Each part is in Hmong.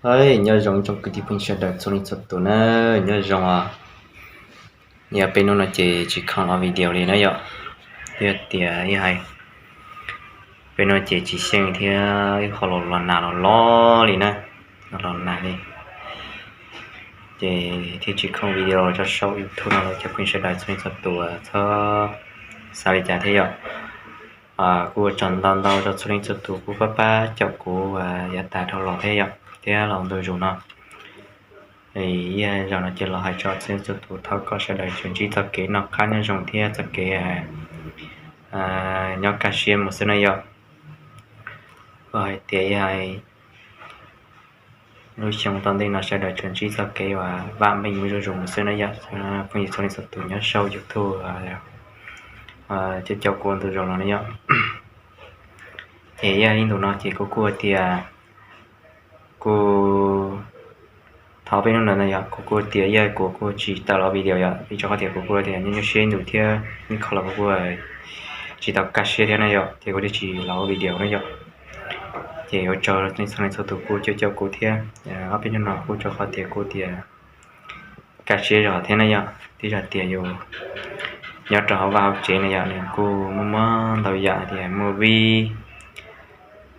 Hais nyob zoo tsoom kwv tij phooj ywg sawv daws txhua leej txhua tus na, nyob zoo os. Yog peb hnub no ces tsis khoom los video li na yom, thiab tias ib hais peb hnub ces tsis xyeej thiab ib qho los los nag los los li na, los los nag li. Ces thiaj tsis khoom video tso saum YouTube no los cov phooj ywg sawv daws txhua leej txhua tus txhob xav li cas thiab yom. Kuj ua tsaug ntau ntau rau txhua leej txhua tus kuj pab pab caum kuv yav tas dhau los thiab yom, thiab los ntu zus no. Ib zaug no ces los hais rau txhua leej txhua tus thov kom sawv daws tsuas ntsib txoj kev noj qab nyob zoo thiab txoj kev nyob kaj siab mus xwb na yom. Kuj hais tias ib hais lub xyoo tom ntej no sawv daws tsuas ntsib txoj kev uas vam meej mus zuj zus mus xwb na yom. Phooj ywg txhua leej txhua tus nyob saum YouTube caum caum kuv ntu zus no na yom. Ces ib yam li ntu no ces kuv kuj tias kuv thov peb hnub no na yom, kuv kuj tias ib yam kuv kuj tsis tawm los video yom, vim rau qhov tias kuv kuj tias nyuaj nyuaj siab ib ntus thiab ib qho los kuv kuj tsis tau kaj siab thiab na yom, ces kuv thiaj tsis los ua video na yom. Ces ua tsaug txhua leej txhua tus kuj caum caum kuv thiab. Ob peb hnub no kuj rau qhov tias kuj tias kaj siab zog thiab na yom, twb yog tias yus nyob rau hauv vaj hauv tsev na yom, nws kuj muaj muaj ntau yam tias muaj vij,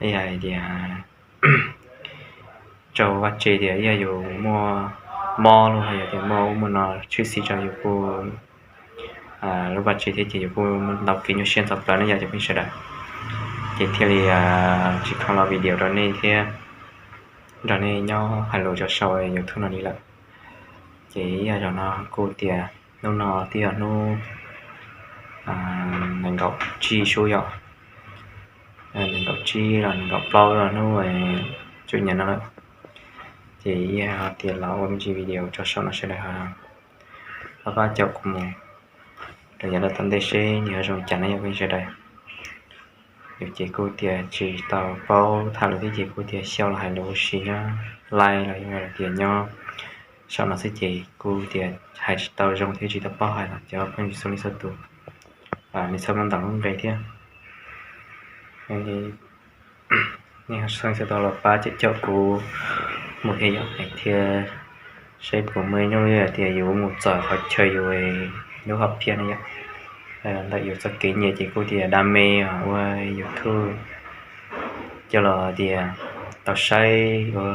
ib yam tias rau vaj tse tias ib yam yus muaj mob los yog tias muaj ub muaj no tshwm sim rau yus kuj lub vaj tse thiab ces yus kuj ntau kev nyuaj siab ntxhov plawv na yom cov phooj ywg sawv daws. Ces thiaj li tsis khoom los video rau nej thiab nrog nej nyob hais lus rau saum YouTube no li lawm. Ces ib yam zaum no kuj tias hnub no twb yog hnub nees nkaum tsib sub yom, nees nkaum tsib los nees nkaum plaub los hnub tsuj nyav no lawm. Ces ib yam tias los ua me ntsis video rau saum no sawv daws pab pab caum kuv mus rau yav tom ntej seb nws ho zoo cas na yom phooj ywg sawv daws. Yus ces kuj tias tsis tau paub tham lus thiab ces kuj tias xyaum los hais lus ua si nyob live los yog tias nyob saum no xwb ces kuj tias hais tsis tau zoo thiab tsis tau paub hais los cov phooj ywg txhua leej txhua tus nej txhob muab ntaus lub nqe thiab. Nej txhob tau los pab caum caum kuv mus thiab yom, thiab seb puas muaj ib hnub tias yus mus txog qhov chaw yus lub hom phiaj na yom. Ntawm yus txoj kev nyiam ces kuj tias đam mê ua YouTube coj los tias tau saib ua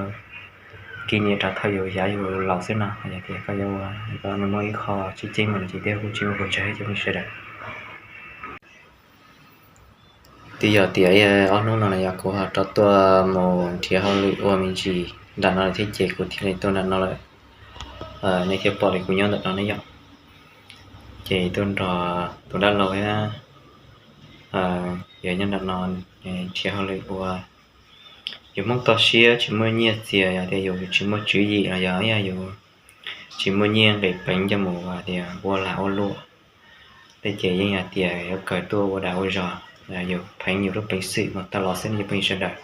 kỷ niệm rau thaum yus yav yus laus xwb no, yog tias koj yuav ua koj muaj ib qho tseem ceeb mus no ces thiaj kuj tsis muaj puas tsawg cov phooj ywg sawv daws. Twb yog tias ob hnub no los yog kuv ho rov tuaj mus nrhiav hauj lwm ua me ntsis nram no lawm thiab ces kuv thiaj li tuaj nram no lawm. Nej thiaj pom li kuv nyob ntawm no ne yom. Ces tuaj nrog tus dab laug thiab yog nyob nram no nrhiav hauj lwm ua. Yus Hmoob toj siab tsis muaj nyiaj txiag, yog tias yus tsis muaj tswv yim los yog yus tsis muaj nyiaj nqis peev coj mus tias ua lag ua luam, tej ces yeej hais tias yuav kawg tuaj ua dag ua zog, yus pheev yus lub peev xwm mus tau los xwb ne cov phooj ywg sawv daws.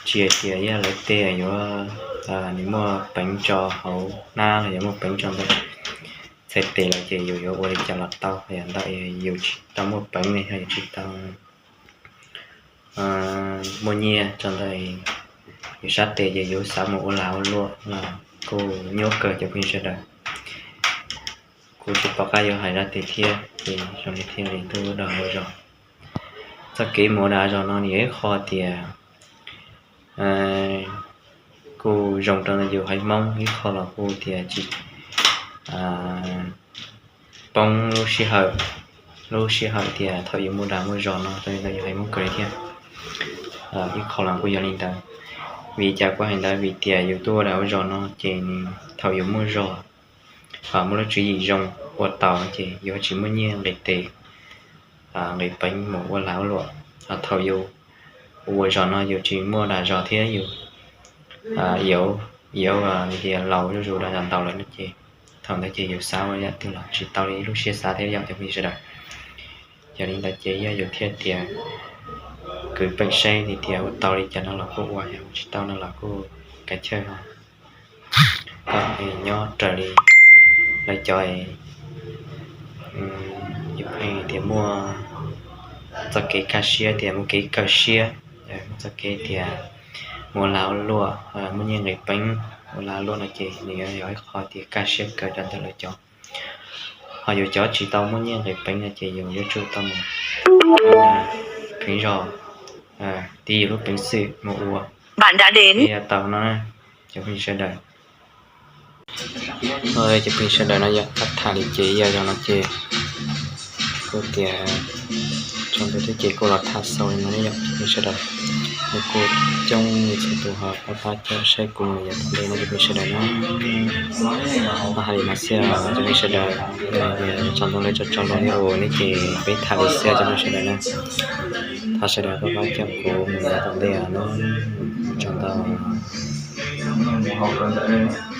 Tsis hais tias yog lawv tej yuav, nws muaj peev tso hauv hnab los yog muaj peev tso ntawm txhais tes lawm ces yus yuav ua li cas los tau, yog ntawm yus tsis tau muaj peev ne yog yus tsis tau muaj nyiaj tso ntawm yus sab tes ces yus xav mus ua lag ua luam los kuj nyuaj kawg cov phooj ywg sawv daws. Kuj tsis pom qab yuav hais dab tsi thiab ces zoo li thiaj li tuaj ua dag ua zog. Txoj kev mus ua dag zog no nws yog ib qho tias kuj zoo rau ntawm yus haiv Hmoob, ib qho los kuj tias tsis poob lub sij hawm, lub sij hawm tias thaum yus mus dag mus zog no rau ntawm yus haiv Hmoob kawg li thiab. Ib qho los kuj yog li ntawd. Vim cas kuv hais ntawd? Vim tias yus tuaj ua dag ua zog no ces thaum yus muaj zog, muaj lub tswv yim zoo ua tau ces yus tsis muaj nyiaj nqis tes nqis peev mus ua lag ua luam. Thaum yus ua zog no yus tsis muaj dag zog thiab yus yuav, yuav tias laus zuj zus dag zog ntau lawm no ces thaum ntawd ces yus xav ua yam twg los tsis tau li lub siab xav thiab yom cov phooj ywg sawv daws. Yog li ntawd ces yog yus thiaj tias kwv peem seb tias ua tau li cas no los kuj ua, yog ua tsis tau no los kuj kav chawj ho nyob raws li lawv cov ib pheej tias muaj txoj kev kaj siab tias muaj kev kawg siab, muaj txoj kev tias ua lag ua luam, muaj nyiaj nqis peev, ua lag ua luam no ces nws yuav yog ib qho tias kaj siab kawg rau ntawm lawv cov. Ho yus cov tsis tau muaj nyiaj nqis peev no ces yus yuav tsum tau mus pheev zog, tiv yus lub peev xwm mus ua, thiaj tau no. Cov phooj ywg sawv daws, cov phooj ywg sawv daws no yog tham li ces ib yam no ces kuj tias tsaus ntuj thiab ces kuj los tham xaus li no ne yom cov phooj ywg sawv daws. Nws kuj coob li txhua tus ho pab pab coob saib kuv mus yog tom ntej no cov phooj ywg sawv daws na. Mas hais li no xwb cov phooj ywg sawv daws, tsaus ntuj lawm tsaus tsaus ntuj li ua ne ces peb tham li xwb cov phooj ywg sawv daws na. Thov sawv daws pab pab coob kuv mus yog tom ntej no, tsaus ntuj.